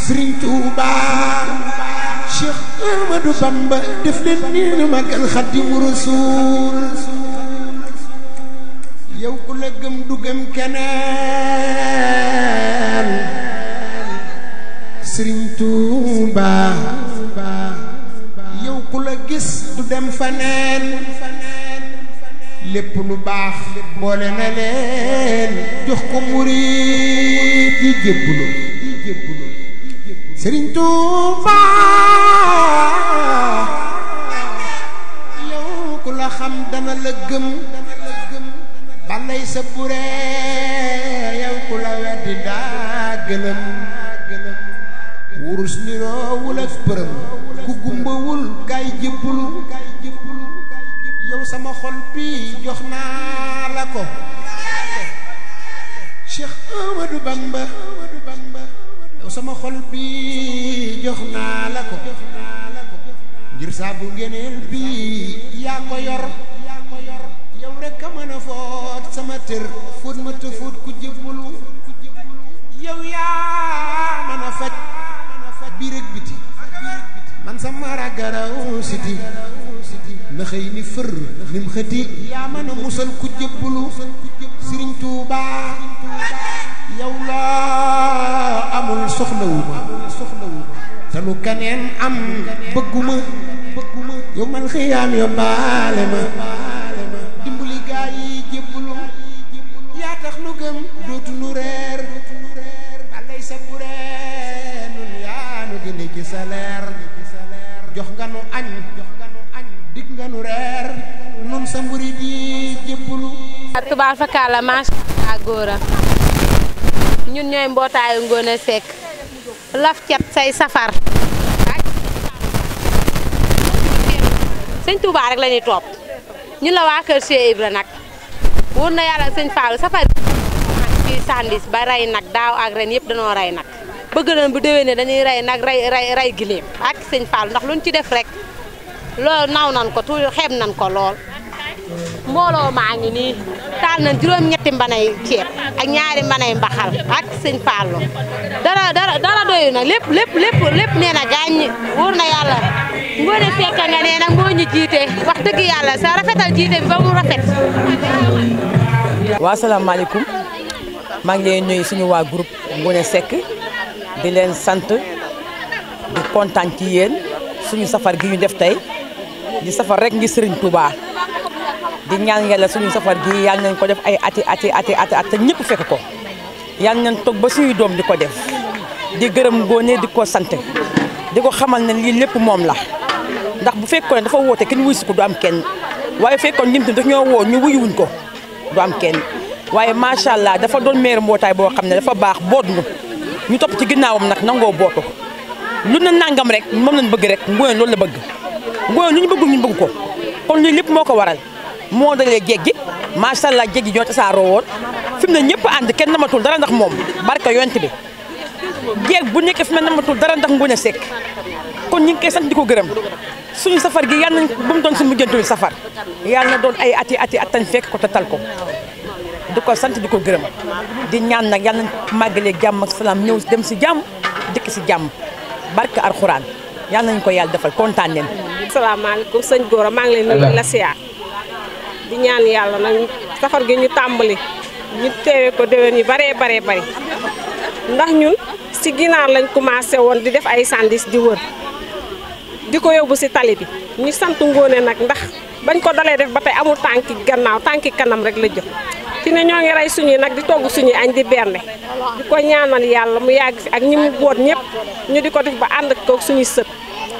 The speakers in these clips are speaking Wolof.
Sëriñ Tuuba Cheikh Ahmadou Bamba def leen nii nu magal Xaadimu Rasuul yow ku la gëm du gëm keneen Sëriñ Tuuba yow ku la gis du dem faneen lépp lu baax boole na leen jox ko murid yi jébbalu Sëriñ Tuuba yow ku la xam dana la gëm balay sa buree yow ku la weddi daa gëlëm wurus niroowul ak përëm ku gumbawul kay jébbalu yow sama xol bi jox naa la ko Cheikh Ahmadou Bamba yow sama xol bi jox naa la ko ngir saabu ngeneel bi yaa ko yor yow rek a mën a foot sama tër fóot ma te fóot ku jébbalu yow yaa mën a faj biir ak biti man sama ragaraw siti na xëy ni fër nim xëti yaa mën a musal ku jébbalu Sëriñ Tuuba yow loo amul soxlawuma te lu keneen am bëgguma yow man xiyaam yo baale ma dimbali gaa yi jébbalu yaa tax nu gëm dootu nu reer balay sa buree nun yaa nu gëne ci sa leer jox nga nu añ dig nga nu reer nun sa murid yi jébbalu tubaar fakala macha Allah góora ñun ñooy mbootaayu Ngoné Seck laf cet say safar sëñ Touba rek la ñuy topp ñun la waa kër Cheikh Ibra nag wóor na yàlla sëñ Fallou safar ci sandis ba rey nag daaw ak ren yëpp dañoo rey nag bëgg nañ bu déwénee dañuy rey nag rey giléem ak sëñ Fallou ndax luñ ci def rek loolu naw nan ko tuuti xeeb nan ko lool mbooloo maa ngi nii taal nañ juróom-ñetti mbanay ceeb ak ñaari mbanay mbaxal ak sëñ Fallou dara doyu nag lépp nee na gaañ wóor na yàlla Ngoné Seck nga nee nag moo ñu jiite wax dëgg yàlla sa rafetal jiite bi ba mu rafet. waa asalaamaaleykum maa ngi leen nuyu suñu waa groupe Ngoné Seck di leen sant di kontaan ci yéen suñu safar gi ñu def tey di safar rek ngi Sëriñ Touba di ñaan yàlla suñu safar gi yàlla nañ ko def ay ati te ñëpp fekk ko yàlla nañ toog ba suñuy doom di ko def di gërëm Ngoné di ko sant di ko xamal ne lii lépp moom la ndax bu fekkoon dafa woote kenn wuyu si ko du am kenn waaye fekkoon ñun daf ñoo woo ñu wuyuwuñ ko du am kenn waaye macha allah dafa doon meere mbootaay boo xam ne dafa baax boot ñu topp ci ginnaawam nag nangoo bootu lu na nangam rek moom lañ bëgg rek Ngoné loolu la bëgg Ngoné lu ñu bëgg ñu bëgg ko kon lii lépp moo ko waral moo dalee jeeg gi macha allah jeeg gi ñoo tasaaroo woon fi mu ne ñëpp ànd kenn namatul dara ndax moom barka yonent bi jeeg bu nekk fi mu ne namatul dara ndax Ngoné Seck kon ñu ngi koy sant di ko gërëm suñu safar gi yàlla nañ ba mu doon suñu mujjantul safar yàlla na doon ay ati at tañ fekk ko te tal ko di ko sant di ko gërëm di ñaan nag yàlla nañ màggalee jàmm ak salaam ñëw dem si jàmm dëkk si jàmm barka alxuraan yàlla nañ ko yàlla defal kontaan leen. asalaamaaleykum sëñ Gora maa ngi leen nuyu la siyaar di ñaan yàlla nag safar gi ñu tàmbali ñu teewee ko déwén yi baree ndax ñun si ginaar lañ commencé woon di def ay sandis di wër di ko yóbbu si tali bi ñu sant Ngoné nag ndax bañ ko dalee def ba tey amul tànki gannaaw tànki kanam rek la jëf fi ne ñoo ngi rey suñuy nag di togg suñuy añ di bernde di ko ñaanal yàlla mu yàgg fi ak ñi mu boot ñëpp ñu di ko def ba ànd ak suñuy sët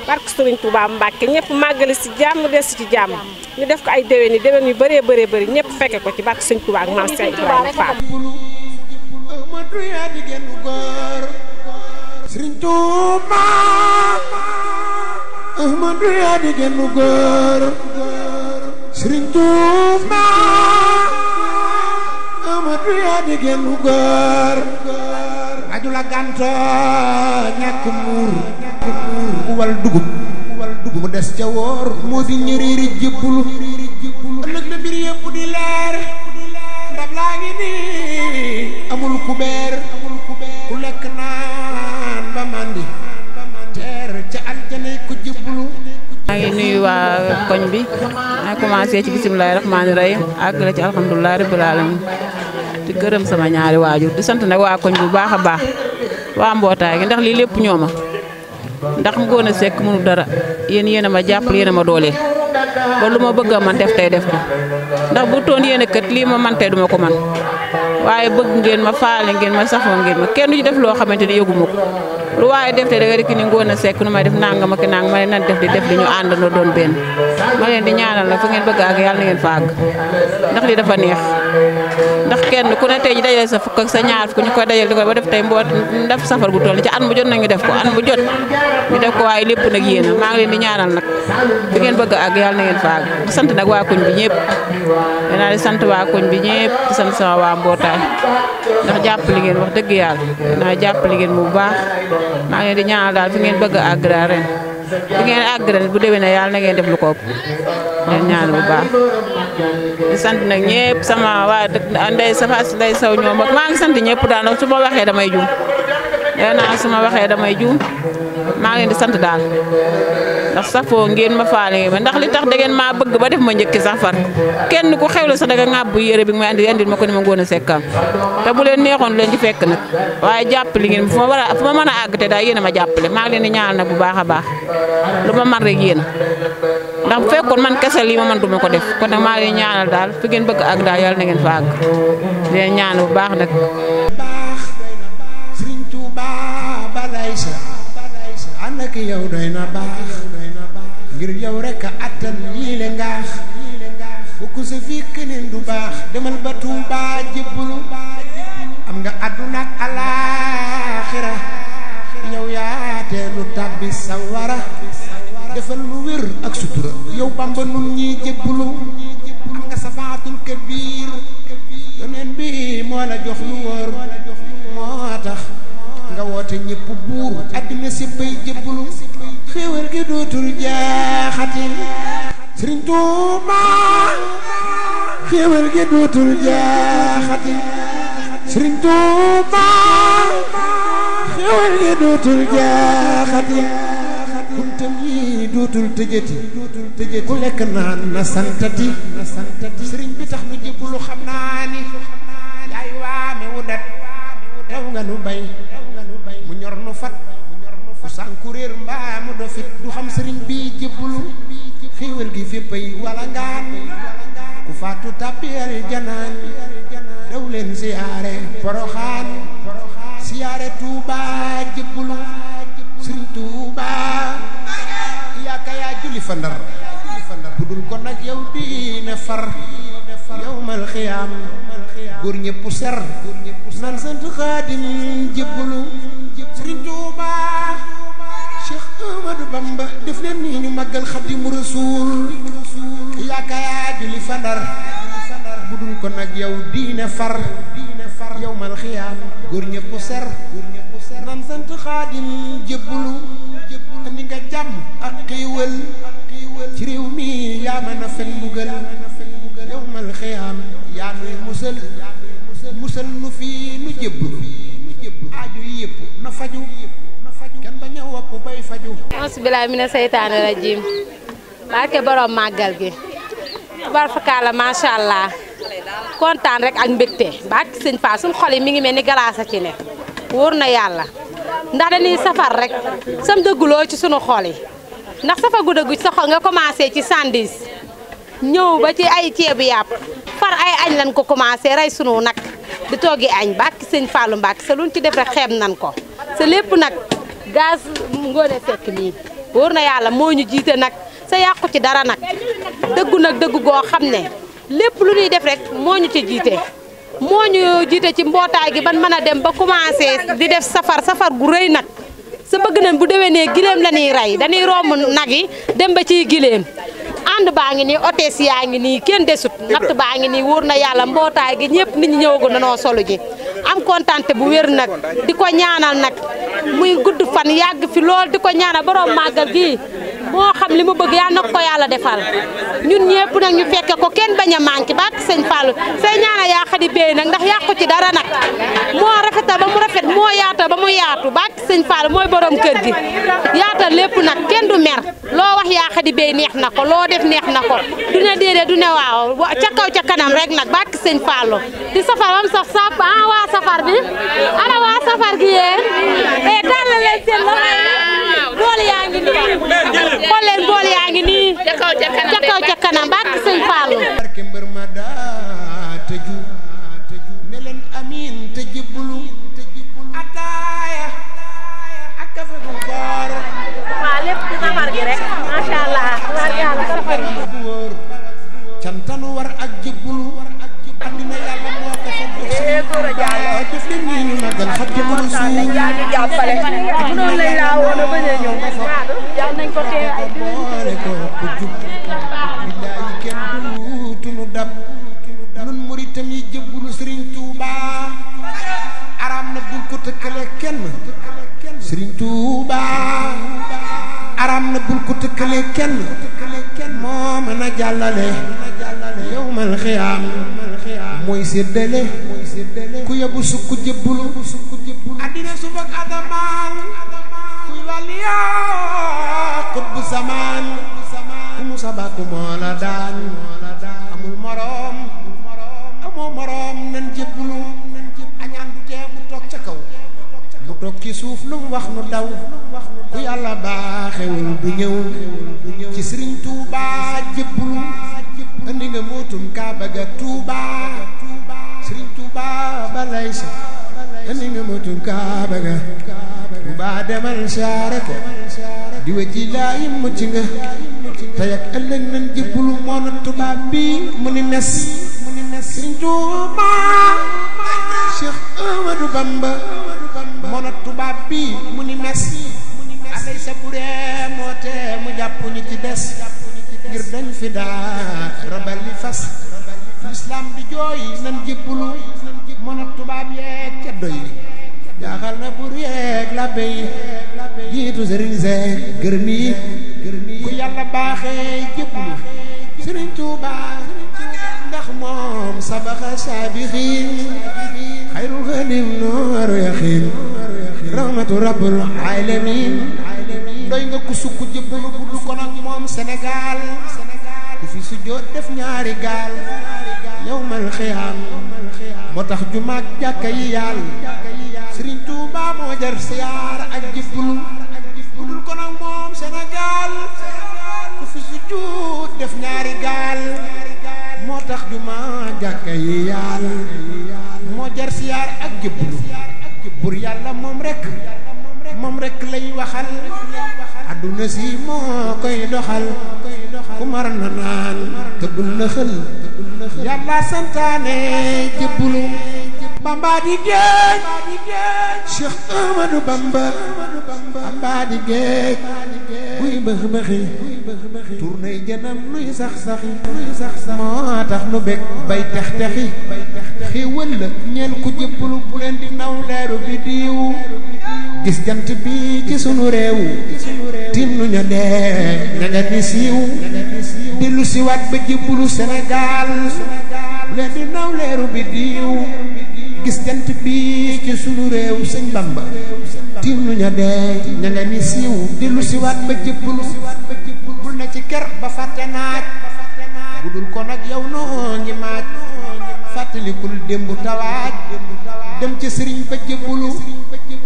barke Sëriñ Tuubaa Mbàkke ñëpp màggali si jàmm des ci jàmm ñu def ko ay déwén yu bëree bëri ñëpp fekke ko ci barke Sëriñ Tuubaa ak Maam Seex Ibrahima Fall. Sëriñ Tuuba Ahmadu yaa di genn góor Sëriñ Tuuba Ahmadu yaa di genn góor aju la ganto ñàkk muur ku wal dugub mu des ca woor moo di ñëriiri jébbulu ëllëg la mbir yëpp di leer ndab laa ngi nii amul kubeer ku lekk naan ba mandi koñ bi maa commencé ci bisimilahi rahmaani rahim àggale ci alhamdulilah rabbil alamin di gërëm sama ñaari waajur di sant nag waa koñ bu baax a baax waa mbootaay gi ndax lii lépp ñoo ma ndax Ngoné Seck mënu dara yéen a ma jàppale yéen a ma dooleel ba lu ma bëgg a man def tey def ko ndax bu toon yéen a kat lii ma man tey duma ko man waaye bëgg ngeen ma faale ngeen ma safoo ngeen ma kenn du ci def loo xamante ne yëguma ko lu waaye def te da nga rek ni Ngoné Seck nu may def nangam ak nangam ma ne nan def di ñu àndandoo doon benn ma leen di ñaanal nag fu ngeen bëgg ak yàlla na ngeen fa àgg ndax li dafa neex ndax kenn ku ne tey ji dajale sa fukk ak sa ñaar fukk ñu koy dajale di ko ba def tey mboot def safar gu toll ci at mu jot nañu def ko at mu jot ñu def ko waaye lépp nag yéen a maa ngi leen di ñaanal nag fu ngeen bëgg ak yàlla na ngeen fa àgg di sant nag waa koñ bi ñëpp danaa di sant waa koñ bi ñëpp di sant sama waa mbootaay ndax jàppale ngeen wax dëgg yàlla danaa jàppale ngeen bu baax maa ngi leen di ñaanal daal fi ngeen bëgg a àgg daal ren fi ngeen àgg ren bu déwénee yàlla na ngeen def lu ko ëpp leen ñaanal bu baax di sant nag ñëpp sama waa ndey safa nday saw ñoom ak maa ngi sant ñëpp daal su ma waxee damay juum naa su ma waxee damay juum maa ngi leen di sant daal ndax safoo ngeen ma faale ngeen ma ndax li tax da ngeen maa bëgg ba def ma njëkki sax far kenn ku xewle sax da nga ŋàbbu yére bi nga may andil ma ko ni ma Ngoné Seck am te bu leen neexoon leen ci fekk nag waaye jàppale ngeen fu ma mën a àgg te daal yéen a ma jàppale maa ngi leen di ñaanal nag bu baax a baax lu ma man rek yéen ndax bu fekkoon man kese lii ma man duma ko def kon nag maa ngi leen di ñaanal daal fi ngeen bëgg àgg daal yàlla na ngeen fa àgg di leen ñaanal bu baax nag Sëriñ Tuuba balay sa ànd ak yow doy na baax ngir yow rek a attan lii le ngaax bu ko sa fii keneen du baax demal ba Tuuba jébbalu am nga àdduna ak alaaxira yow yaa teelu tàbbi sawara defal lu wér ak sutura yow Bamba nun ñi jébbalu am nga safaatul kabiir yoneen bi moo la jox lu wóor moo tax nga woote ñëpp buur àddina si bay jébbalu xéewal gi dootul jaaxati Sëriñ Tuuba xéewal gi dootul jaaxati Sëriñ Tuuba xéewal gi dootul jaaxati buntam yi dootul tëjati ku lekk naan na santati sëriñ bi tax nu jébbalu xam naa ni yaay waame wu dat taw nga nu bay mu ñor nu fat ku sànku réer mbaa mu dofit du xam sëriñ bi jébbalu xéewal gi féppay wala ngaan ku faatu tàbbiyal janaan daw leen siyaare Poroxaan siyaare Tuuba jébbalu sëriñ Tuuba yaaka yaa julli fa Ndar bu dul ko nag yow diine far yawmal xiyaam góor ñëpp ser nan sant Xaadim jébbalu Sëriñ Tuuba Cheikh Ahmadou Bamba def leen nii ñu màggal Xaadimu Rasuul yaaka yaa julli fa Ndar bu dul ko nag yow diine far yawmal xiyaam góor ñëpp ser nan sant Xaadim jébbalu andi nga jàmm ak xéewal ci réew mi yaa mën a fen mbugal yawmal xiyaam yaa nuy musal nu fi nu jébbalu aaju yi yëpp na faju kenn bañ a wopp bay faju bismillaahi mina seytaane rajiim barke borom màggal gi tubarfakala macha allah kontaan rek ak mbégte barke sëñ Fall suñ xol yi mi ngi mel ni galaasa ci ne wóor na yàlla ndax dañuy safar rek sam dëgguloo ci sunu xol yi ndax safar gu dëggu ci sa xol nga commencé ci sandis ñëw ba ci ay ceebu yàpp far ay añ lan ko commencé rey sunu nag di toggi añ barke sëñ Fallu Mbàkke sa luñ ci def rek xeeb nan ko sa lépp nag gaz Ngoné Seck nii wóor na yàlla moo ñu jiite nag sa yàqu ci dara nag dëggu nag dëggu goo xam ne lépp lu ñuy def rek moo ñu ci jiite moo ñu jiite ci mbootaay gi ban mën a dem ba commencé di def safar gu rëy nag sa bëgg nañ bu déwénee gileem la ñuy rey dañuy romb nag yi dem ba ciy gileem ànd baa ngi nii hôtesse yaa ngi nii kenn desut natt baa ngi nii wóor na yàlla mbootaay gi ñëpp nit ñi ñëwagu nanoo solo ji am kontante bu wér nag di ko ñaanal nag muy gudd fan yàgg fi lool di ko ñaanal borom màggal gi moo xam li mu bëgg yal na ko yàlla defal ñun ñëpp nag ñu fekke ko kenn bañ a manqué ba sëñ Fallou say ñaana yaa Xadi Bey nag ndax yàqu ci dara nag moo rafetal ba mu rafet moo yaatal ba mu yaatu ba sëñ Fallou mooy borom kër gi yaatal lépp nag kenn du mer loo wax yaa Xadi Bey neex na ko loo def neex na ko du ne déedéet du ne waaw ca kaw ca kanam rek nag ba sëñ Fallou di safar bam sax sap waa safar bi ana waa safar gi yéen tàllal leen seen bool yaa ngi nii xool leen bool yaa ngi nii ca kaw ca kanam ba sëñ Fallou barke mbër ma daa tëju ne leen amiin te jébbalu ataaya ak kafe bu koor waaw lépp ci safar gi rek macha allah safar gi wóor cantanu war ak jébbalu àddina yàlla moo ko fa góor a jàll def leen nii ñu magal Xaadimu Rasuul ñu jàppale noonu lañ laa woon a bañ a ñëw yàlla nañ ko tee ay boole ko ku jub billaahi kenn duutunu dab nun muritam yi jébbalu Sëriñ Tuuba araam na bul ko tëkkale kenn Sëriñ Tuuba araam na bul ko tëkkale kenn moo mën a jàllale yawmal xiyaam mooy séddale ku yebu sukk jébbalu addina su fak adamaan kuy waliyaa xutbu zamaan ku mu sabaku moo la daan amul moroom amoo moroom nan jébbalu añaan du tee mu toog ca kaw mu toog ci suuf lu mu wax nu daw ku yàlla baaxewul du ñëw ci Sëriñ Tuuba jébbalu andi nga mootum Kaaba ga Tuuba Sëriñ Tuuba balay si andi nga mootum Kaaba ga Tuuba demal siyaare ko di wëcci laay mucc nga tey ak ëllëg nan jébbalu moo na tubaab bi mu ni nes Sëriñ Tuuba Cheikh Ahmadou Bamba moo na tubaab bi mu ni mes alay sa buree moo tee mu jàpp ñu ci des ngir dañ fi daa rabal li fas l'islam di jooy nan jébbalu mën a tubaab yeeg ceddo yi jaaxal na bur yeeg labbe yi jiitu sëriñ seeg gërëm yi ku yàlla baaxee jébbalu Sëriñ Tuuba ndax moom sabaxa saabixiin xayrul xadim nooru yaxiin rahmatu rabbul alamin doy nga ku sukk jébbalu bu du kon ak moom Sénégal ku fi sujjóot def ñaari gaal yawmal xiyaam moo tax jumaak jàkka yi yàlla Sëriñ Tuuba moo jar siyaar ak jébbalu bu dul kon ak moom Sénégal ku fi sujjóot def ñaari gaal moo tax jumaak jàkka yi yàlla moo jar siyaar ak jébbalu bur yàlla moom rek lay waxal adduna si moo koy doxal ku mar na naan te bul na xël yàlla santaane jébbalu Bamba di géej Cheikh Ahmadou Bamba Bamba di géej buy bëx bëxi tournée jënam luy sax saxi moo tax nu bég bay tex texi xéewal la ñeel ku jébbalu bu leen di naw leeru bi diiw gis jant bi ci sunu réew tim nu ña dee ña nga di siiw dellu siwaat ba jébbalu Sénégal bu leen di naw leeru bi diiw gis jant bi ci sunu réew sëñ Bamba tim nu ña dee ña nga ni siiw dellu siwaat ba jébbalu bul na ci ker ba fàtte naaj bu dul ko nag yow noo ngi maaj fàttalikul démb tawaaj dem ca sëriñ ba jébbalu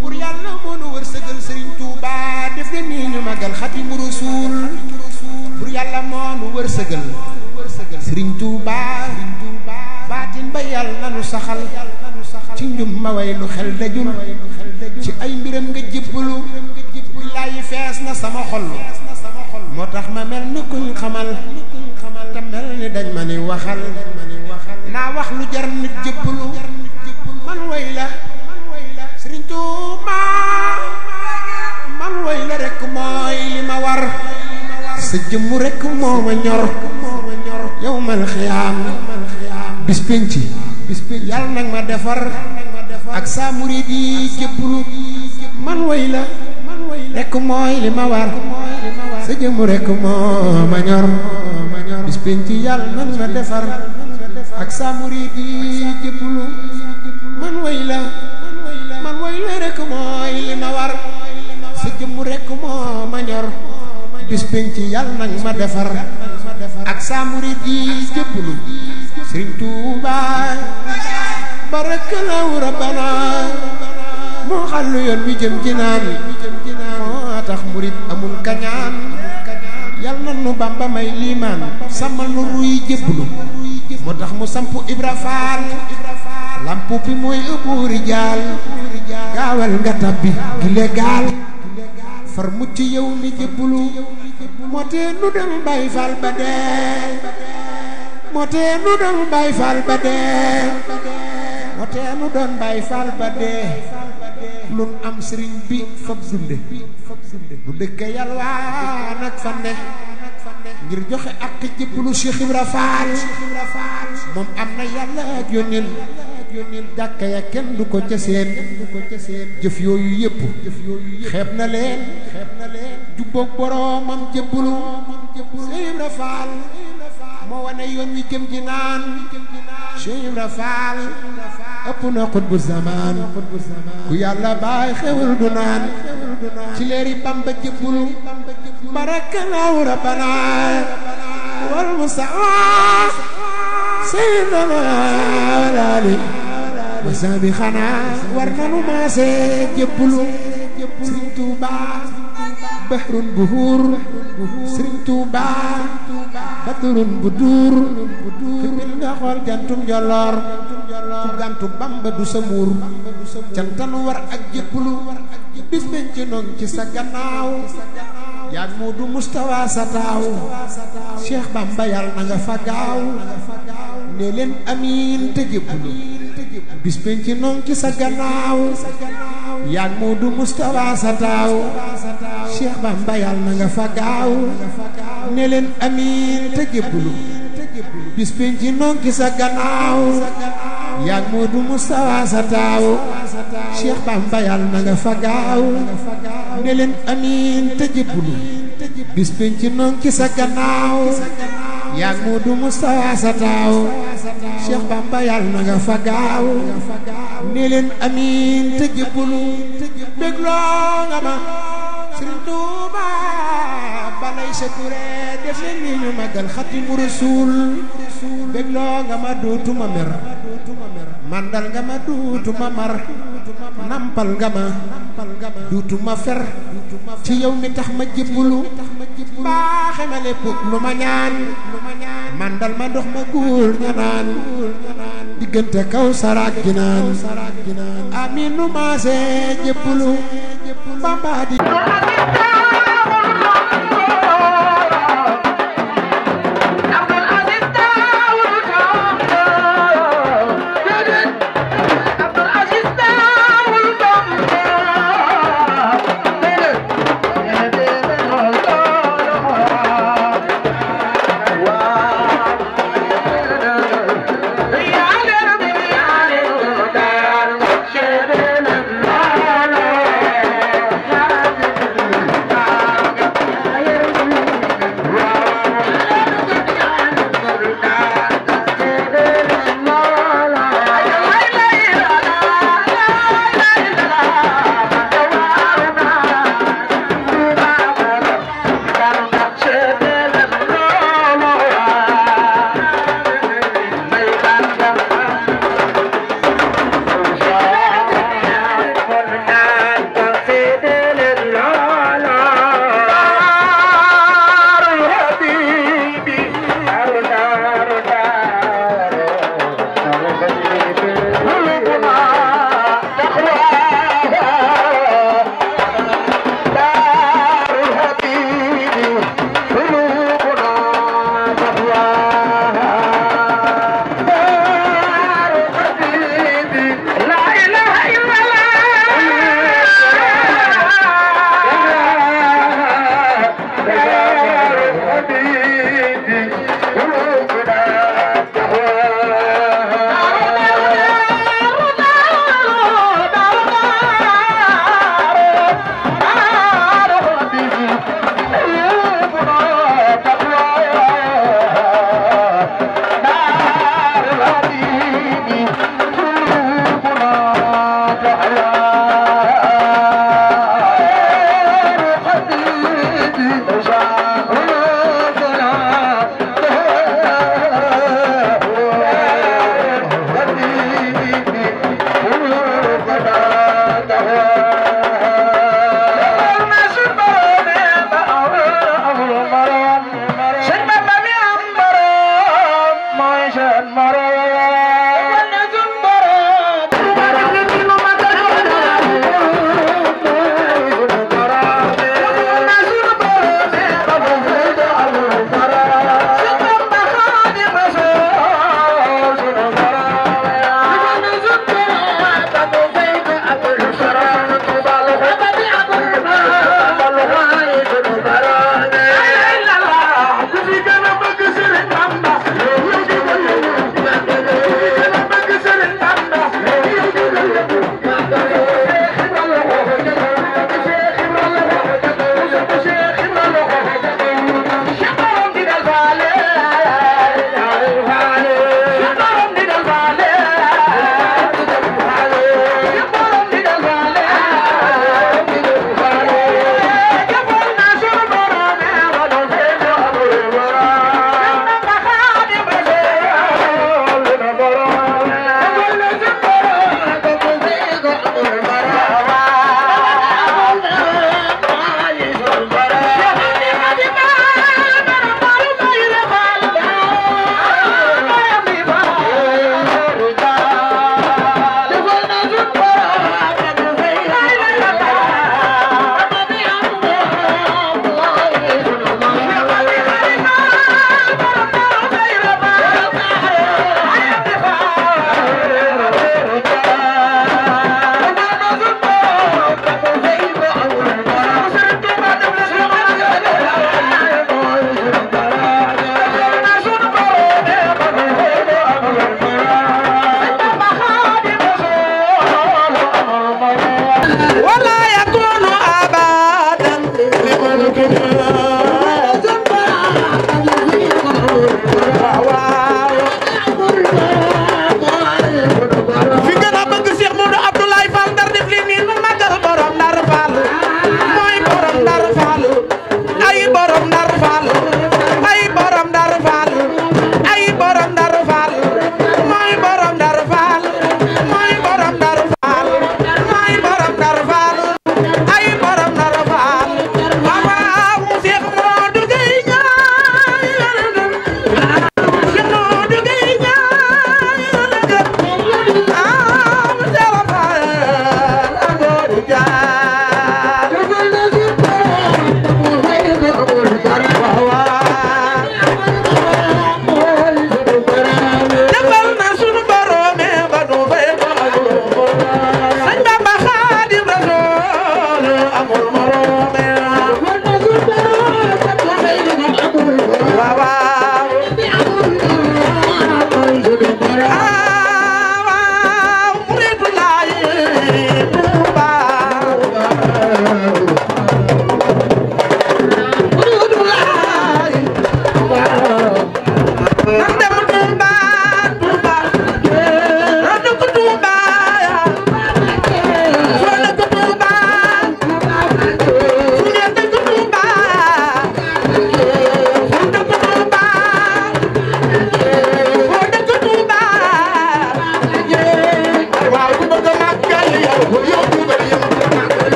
pour yàlla moo nu wërsëgal Sëriñ Tuuba def na nii ñu magal Xaadimu Rasuul pour yàlla moo nu wërsëgal Sëriñ Tuuba baatin ba yàlla nanu saxal ci njum ma way lu xel dajul ci ay mbiram nga jébbalu billaahi fees na sama xol moo tax ma mel ni kuñ xamal te mel ni dañ ma ni waxal naa wax lu jar nit jébbalu man way la Sëriñ Tuuba man way la rek mooy li ma war sa jëmm rek moo ma ñor yawmal xiyaam bis penc yàlla nag ma defar ak sa murid yi jébbalu man way la rek mooy li ma war sa jëmu rek moo ma ñor bis penc yàlla nan ma defar ak sa murid yi jëppulu man way la rek mooy li ma war sa jëmu rek moo ma ñor bis penc yàlla nan ma defar ak sa murid yi jëppulu Sëriñ Tuuba barakallahu rabbana moo xàllu yoon wi jëm ci naan moo tax murid amul kañaan yal na nu Bamba may liimaan sàmmal nu ruy jébbalu moo tax mu sampu Ibra Faal lampu bi mooy ëbbu rijaal gaawal nga tabbi gile gaal far mucc yow mi jébbalu moo tee nu dem Baay Faal ba dee moo tee nu doon Baay Faal ba dee moo tee nu doon Baay Faal ba dee lun am sëriñ bi fab dunde bu dëkke yalwaan ak fande ngir joxe ak jébbalu Cheikh Ibra Faal moom am na yàlla ak yónneen jàkka ya kenn du ko ca seen jëf yooyu yëpp xeeb na leen jubboog boroomam jébbalu Cheikh Ibra Faal moo wane yoon wi jëm ji naan Cheikh Ibra Faal ëpp na xutbu zamaan ku yàlla baay xewul du naan ci leeri Bamba jëbbulu barakallahu rabbana wal mustawa sayyidina walaali wa saabi xanaa war nanu maase jëbbulu Sëriñ Tuuba bahrun buhur Sëriñ Tuuba baturun budur xibil nga xool jantum njolloor ku gantu Bamba du sa muur cantanu war ak jëppulu bis ben ci noon ci sa gannaaw yaag Moodu Mustafa sa taaw Cheikh Bamba yàlla na nga fa gaaw ne leen amiin te jëppulu bis ben ci noon ci sa gannaaw yaag Moodu Mustafa sa taaw Cheikh Bamba yàlla na nga fa gaaw ne leen amiin te jëppulu bis penc noon ki sa gannaaw yaag Moodu Mustafa sa taaw Cheikh Bamba yàlla na nga fa gaaw ne leen amiin te jëppulu bis penc noon ki sa gannaaw yaag Moodu Mustafa sa taaw Cheikh Bamba yàlla na nga fa gaaw ne leen amiin te jëppulu bégloo nga ma Sëriñ Tuuba balay sa kuré def leen ni ñu magal Xaadimu Rasuul bégloo nga ma dootuma mer mandal nga ma dootuma mar nampal nga ma dootuma fer ci yow mi tax ma jëbbulu baaxe ma lépp lu ma ñaan mandal ma ndox ma góor ña naan diggante kaw saraak gi naan amiin nu maase jëbbulu Bamba di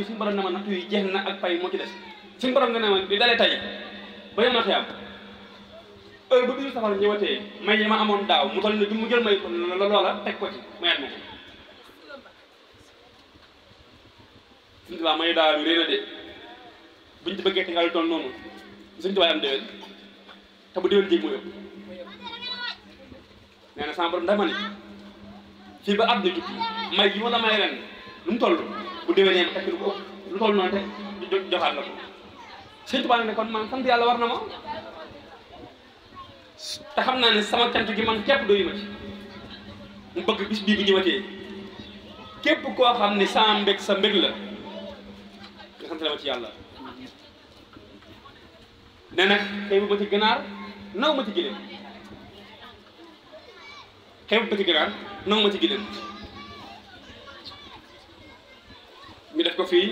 yi suñu borom ne ma nattu yi jeex na ak pay moo ci des suñu borom ne ma di dalee tey ba yem na xiyam heure bu bisu safar ñëwatee may yi ma amoon daaw mu toll ni mu jël may loola teg ko ci mayaat ma ko suñu tubaab may daaw yu réy na de buñ ci bëggee tegal toon noonu suñu tubaab am déwén te bu déwén jéeg mooy ëpp nee na sama borom dama ne fii ba àdduna tukki may yi ma la may ren lu mu toll bu déwénee ma tekk lu ko ëpp lu toll noonu te joxaat la ko suñu tubaab ne kon man sant yàlla war na ma te xam naa ne sama cant gi man képp doyu ma ci mu bëgg bis bii bu ñëwatee képp koo xam ne sa mbég sa mbég la nga sant la ma ci yàlla ne nag xëy bu ma ci ganaar naw ma ci gileem xëy bu ma ci ganaar naw ma ci gileem ñu def ko fii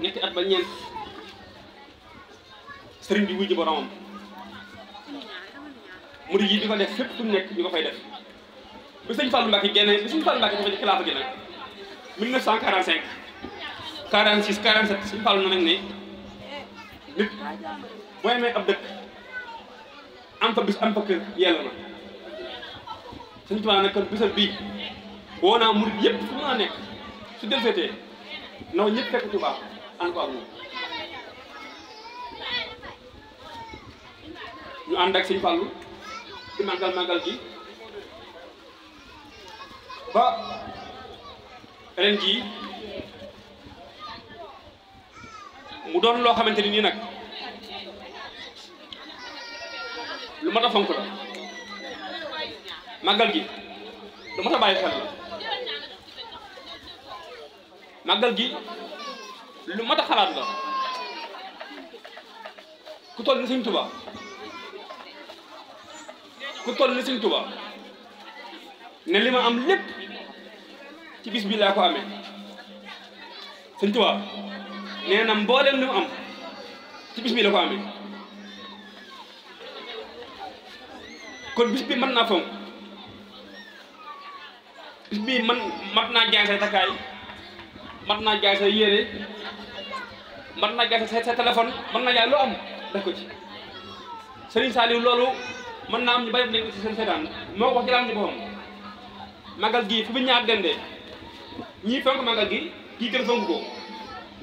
ñetti at ba ñeent sëriñ bi wuy ji boromam murid yi di ko def fépp fu mu nekk ñu ko fay def bi sëñ Fallou Mbacké génne bi sëñ Fallou Mbacké dafa ci xilaafa gi nag 1945 46 47 sëñ Fallou na nag ne nit boo amee ab dëkk am fa bis am fa kër yella na sëñ Tuubaa nag kon bisal bii woo naa murid yëpp fu mën a nekk su del féetee naw ñëpp fekk Tuubaa ànd ko ak moom ñu ànd ak sëñ Fallou di màggal gi ba ren jii mu doon loo xamante ni nii nag lu mat a fonk la màggal gi lu mat a bàyyi xel la màggal gi lu mat a xalaat la ku toll ni Sëñ Tuubaa ku toll ni Sëñ Tuubaa ne li ma am lépp ci bis bi laa ko amee Sëñ Tuubaa nee na mbooleem li mu am ci bis bi la ko amee kon bis bi mën naa fonk bis bi mat naa jaay say takkaay mat naa jaay say yére mat naa jaay sa téléphone mën naa jaay loo am def ko ci Serigne Saliou loolu mën naa am ñu bari nañ ko ci seen seetaan moo ko wax ci lam ci boppam magal gi fu bi ñaar dendee ñii fonk magal gi kii kër fonk ko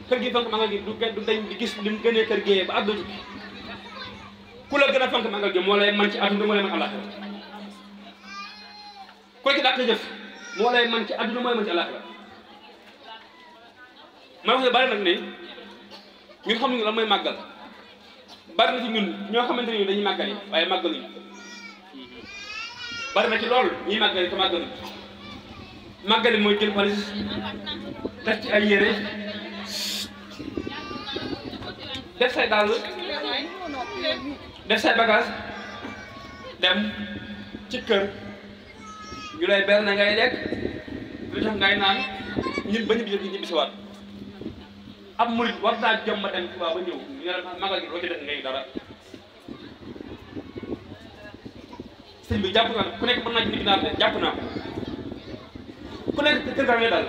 kër gi fonk magal gi du dañ di gis lim gënee kër gi ba àdduna tukki ku la gën a fonk magal gi moo lay man ci àdduna moo lay man àllaaxira ku ci dàq jëf moo lay man ci àdduna moo lay man ci àllaaxira may wax ne bari nag ne ñun xamuñu lan mooy màggal bari na ci ñun ñoo xamante ni dañuy màggali waaye màggaluñu bari na ci loolu ñuy màggali te màggaluñu màggali mooy jël xaalis def ci ay yére def say dàll def say bagage dem ci kër ñu lay ber na ngay lekk lu tax ngay naan ñun ba ñibbi siwaat ab murit war taa jom ma dem Tuubaa ba ñëw ñu ne magal gi loo ci def ngay dara sëñ bi jàpp naa ku nekk mën naa ci nit naa jàpp naa ko ku nekk kër ga ngay dal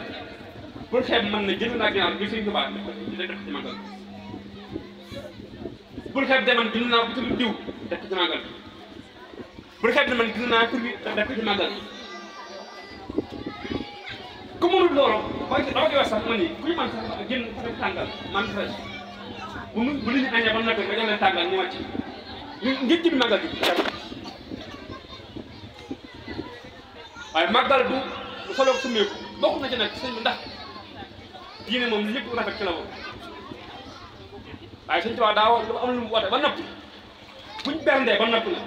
bul xeeb mën na jënd naa ginnaaw bi sëñ Tuubaa def ci magal bul xeeb de man jënd naa bu tudd diw def ci magal bul xeeb de man jënd naa tur bi def ci magal ku mënul loolu waaye dama koy wax sax man nii kuy man sax génn ku nekk tàngal man fresh bu nit ñi añee ba mu nekk nga jox leen tàngal ñu wàcc ngir ci bi màggal bi waaye màggal du solo summeeku bokk na ci nag sëñ bi ndax diine moom lépp rafet ci la bokk waaye sëñ Tuubaa daa dafa am lu mu woote ba noppi buñ berndee ba noppi la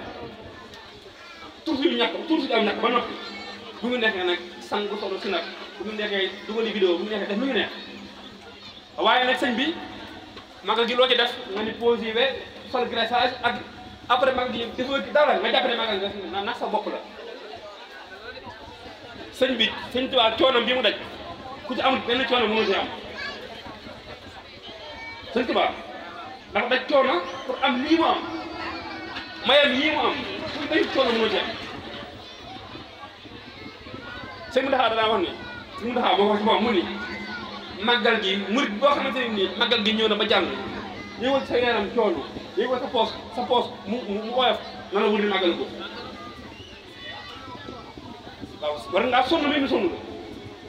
tur si ñàkk tur si am ñàkk ba noppi bu ñu nekkee nag sang solo si nag bu ñu nekkee dugali vidéo bu ñu nekkee def lu ñu neex waaye nag sëñ bi magal gi loo ci def nga ni posé we sol graissage ak après magal gi defoo dara nga jàpp ne magal nga nax sa bopp la sëñ bi sëñ Tuubaa coonam bi mu daj ku ci amul benn coono mënu ci am sëñ Tuubaa ndax daj coono pour am lii mu am mayam yii mu am pour dañ coono mënu ci am sëñ Muntaxa danaa wax ni sëñ Muntaxa moo ko ci moom mu ni màggal gi murit boo xamante ne nii màggal gi ñëw na ba jàll yëngal sa yaram coono yëngal sa poos mu oyof na la wut di màggal ko waaw war ngaa sonn mi nu sonn la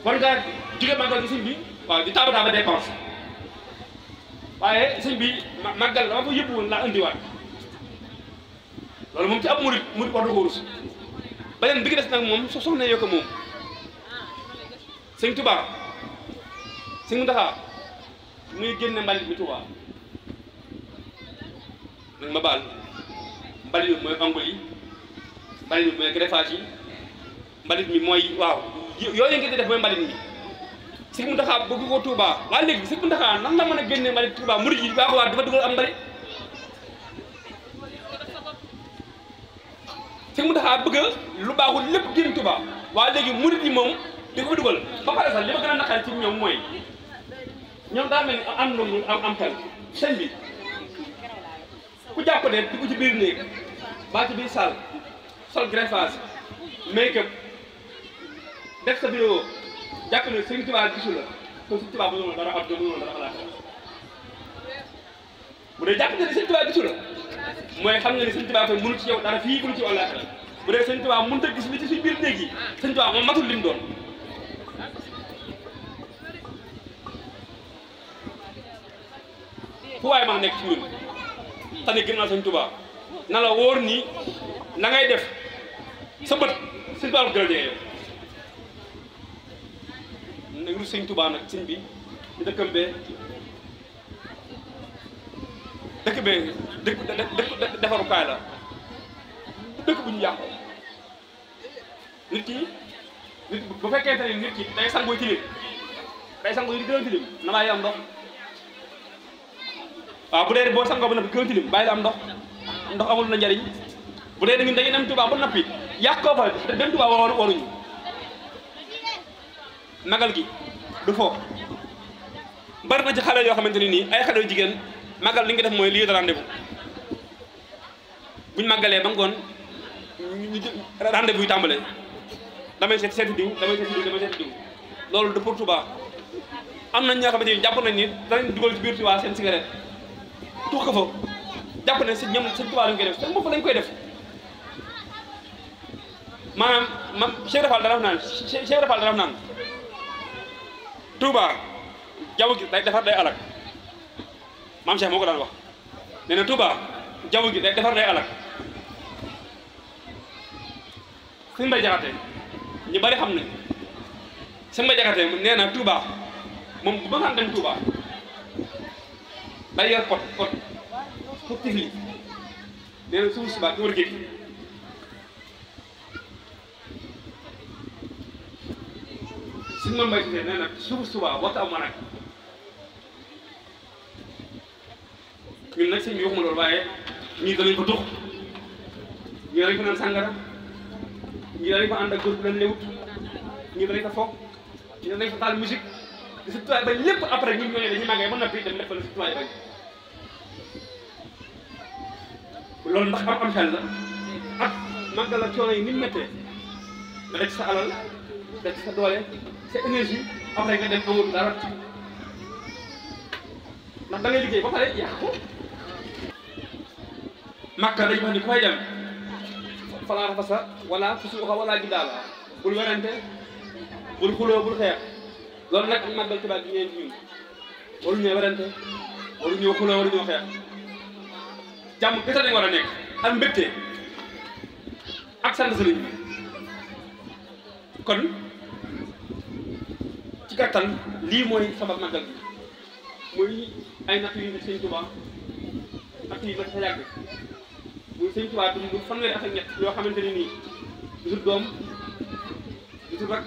war ngaa jóge màggal gi sëñ bi waaw di taaba dépense waaye sëñ bi màggal dama ko yëpp woon laa indiwaat loolu moom ci ab murit war na ko rus beneen bi ki des nag moom soxna yoo ko moom sëñ Tuubaa sëñ Muntaxaa muy génne mbalit mi Tuubaa nag ma baal mbalit mi mooy ongles yi mbalit mi mooy greffage yi mbalit mi mooy waaw yooyu ngeen di def mooy mbalit mi sëñ Muntaxaa bëgg ko Tuubaa waaye léegi sëñ Muntaxaa nan la mën a génne mbalit Tuubaa murit yi baax waa dafa dugal am mbalit sëñ Muntaxaa bëgg lu baaxul lépp génn Tuubaa waaye léegi murit yi moom di ko fa dugal ba pare sax li ma gën a naqari ci ñoom mooy ñoom daa mel ni am nangu am xel sëñ bi ku jàpp ne dugg ci biir néeg baa ci biir salle sol greffage make-up def sa vidéo jàpp ne sëñ Tuubaa gisu la kon sëñ Tuubaa mënul dara ab mënul dara xalaat bu dee jàpp ne sëñ Tuubaa gisu la mooy xam nga ni sëñ Tuubaa koy mënu ci yow dara fii mënu ci yow laaxira bu dee sëñ Tuubaa mënut a gis li ci suñ biir néeg yi sëñ Tuubaa moom matul lim doon fu waaye maa nekk ci ñun tane gën naa sëñ Tuubaa na la wóor ni na ngay def sa bët sëñ Tuubaa gën a jege yow nag lu sëñ Tuubaa nag sëñ bi di dëkkam bee dëkk defarukaay la dëkk bu ñu yàqoo nit bu fekkente ne nit ki day sangoo tilim day sangoo yi di gën a tilim na bàyyi am ndox waaw bu dee boo sangoo ba noppi gën a tilim bàyyi la am ndox amul na njariñ bu dee dañuy dem Tuubaa ba noppi yàq koo fa dem Tuubaa waruñu magal gi du foofu bari na ci xale yoo xamante ni nii ay xale yu jigéen magal li nga def mooy lieu de rendez-vous buñ màggalee ba ngoon rendez-vous yi tàmbalee damay seeti diw loolu de pour Touba am nañ ñoo xamante ni jàpp nañ ni danañ dugal ci biir Touba seen cigarette tuux ko fa jàpp ne si ñoom seen Touba lañ koy def seen bopp lañ koy def maanaam Cheikh Rafal dara wax naan Touba jaww gi day defar day alak maam Cheikh moo ko daan wax nee na Touba jaww gi day defar day alak sëñ Mbay Jaxate ñu bari xam nañ sëñ Mbay Jaxate nee na Touba moom bu ma dem Touba day yor pot tifli nee na suuf suba ki war géej suñ ma mbay nee na suuf suba waxtu am ma nag ñun nag sëñ bi waxuma loolu waaye ñii danañ ko tux ñii danañ ko naan sàngara ñii danañ ko ànd ak góor bu leen lewut ñii danañ ko foog ñii danañ ko taal musique di si tuwaay ba lépp après ñun ñooñu dañuy màggee ba noppi dem def fa la si tuwaay bañ loolu ndax am xel la ak màggal la coono yi ni mu méttee nga def ci sa alal def ci sa doole sa énergie après nga dem amul dara ndax da ngay liggéey ba pare yàq ko Makka dañu wax ni ku fay dem falaa rafasa wala fusuuqa wala jidaala bul werante bul xuloo bul xeex loolu nag màggal Tuubaa gi ñeen ci ñun waru ñoo werante waru ñoo xuloo waru ñoo xeex jàmm kese dañ war a nekk ak mbégte ak sant sëriñ bi kon ci gàttal lii mooy sabab màggal bi muy ay natt yu Sëñ Tuubaa natt yi nag sa yàgg muy Sëñ Tuubaa dund fanweeri at ak ñett yoo xamante ni nii gisul doom gisul rak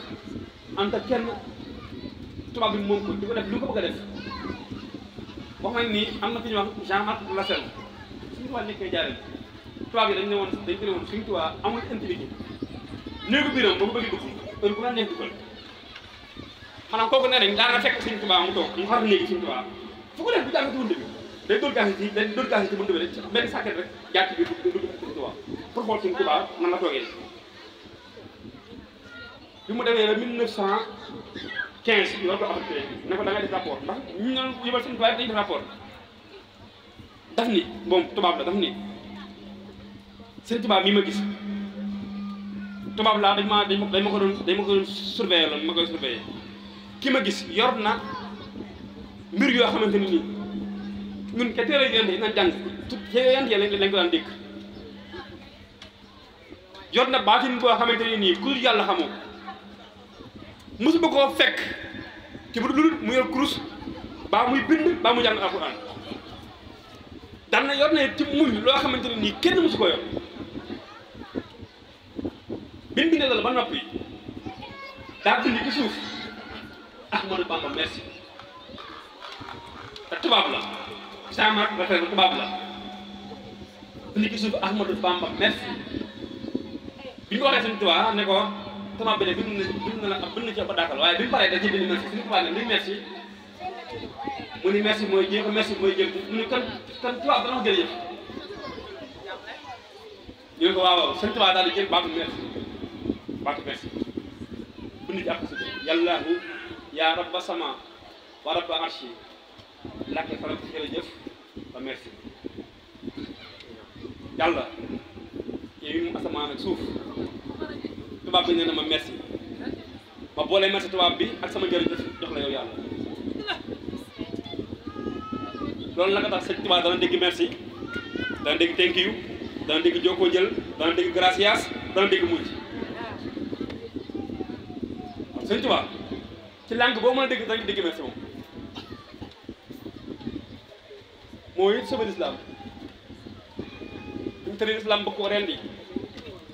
anta kenn tubaab bi moom ko di ko def li mu ko bëgg a def wax nañ ni am na fi ñuy wax Jean-Marc Lassalle Sëñ Tuubaa nekkee jaareel tubaab yi dañ ne woon Sëñ Tuubaa amul intelligence néegu biiram ba mu bëgg dugg heure bu la neex duggal maanaam kooku nee nañ daana fekk Sëñ Tuubaa mu toog mu xar néegi Sëñ Tuubaa fu ko def bu jàng ci bunt bi day dóor gaas ci bunt bi rek benn sàkket rek jaar ci biir dugg Sëñ Tuubaa pour xool Sëñ Tuubaa nan la toogee bi mu demee ba 1900 15 ñu war ko affecté ne ko da ngay def rapport ndax ñu ñoon yëbal seen tubaab dañuy def rapport daf ni moom tubaab la daf ni seen tubaab mii ma gis tubaab laa dañ ma ko doon surveiller la ma koy surveiller ki ma gis yor na mbir yoo xamante ni nii ñun ke téere yonent yi nañ jàng yonent yi lañ ko daan dégg yor na baatin boo xamante ni nii ku yàlla xamoo mosu ba koo fekk ci bu dul mu yor kurus baa muy bind baa mu jàng alxuraan daan na yor na ci muñ loo xamante ni nii kenn mosu ko yor biñ bindee loolu ba noppi daa bind ci suuf Ahmadou Bamba merci te tubaab la Saamar rafet na tubaab la bind ci suuf Ahmadou Bamba merci bi ñu ko waxee suñu tubaab ne ko tubaab bi de bind na ci ba dàkkal waaye bi mu paree da ci bind merci suñu tubaab ne li merci mu ni merci mooy jéem merci mooy jël mu ni kan tubaab dana ko jërëjëf ñu ne ko waaw suñu tubaab daal di jël baatu merci bind ci ak yàllaahu yaa rabba sama wa rabba arshi lakke faram ci jërëjëf ba merci yàlla yow mu asamaan ak suuf tubaab bi nee na ma merci ma boolee merci tubaab bi ak sama jërëjëf jox la yow yàlla loolu naka tax sëñ tubaab dana dégg merci dana dégg thank you dana dégg jokkoo jël dana dégg gracias dana dégg mujj sëñ tubaab ci langue boo mën a dégg dana dégg merci moom moo it sama lislaam ñu tëri lislaam bëgg ko rendi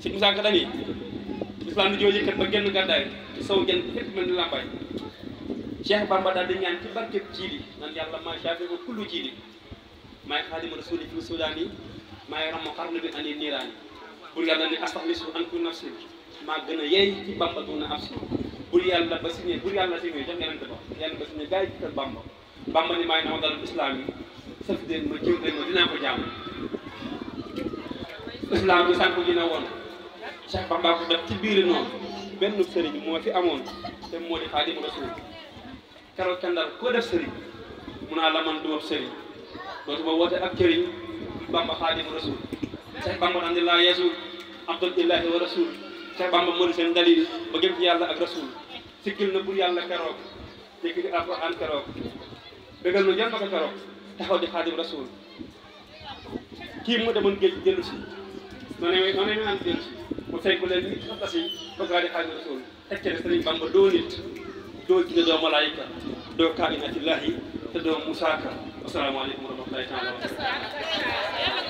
si Musaa Ka dani lislaam di joo yëkkat ba genn gàddaay sow jant fépp mel ni làmbaay Cheikh Bamba daal di ñaan ci barkeb jiili nan yàlla maa shaafi ko kullu jiili maay xaadimu rasuuli fi sudaani maay ramu xarnu bi ani niiraani bur yàlla ni astaxlisu an ku nafsi maa gën a yey ci Bamba duna ab si bur yàlla ba signé jox yenente ba yàlla ba signé gaay ci Bamba Bamba ni maay naw dalal islam yi saf den ma jiw leen ma dinaa ko jàmm islam bi sànq dina woon Cheikh Bamba ko def ci biir noonu benn sëriñ moo fi amoon te moo di xaadimu rasuul keroog kendal koo def sëriñ mun naa la man duma sëriñ dootuma woote ak këriñ Bamba xaadimu rasuul Cheikh Bamba naan di laa yeesu abdulillahi wa rasul Cheikh Bamba moo di seen dalil ba gëm ci yàlla ak rasul siggil na pour yàlla keroog dégg alquran keroog bégal na jël ma ko keroog taxaw di xaadim rasul kii mu demoon géej dellu si noonu naan dellu si mu fekk leen nit ñi tasi ba gaa di xaadim rasul tekkee sëriñ Bamba doo nit doo jinne doo malaayika doo kainatillahi te doo musaaka asalaamaaleykum wa rahmatullahi taala wa barakatuh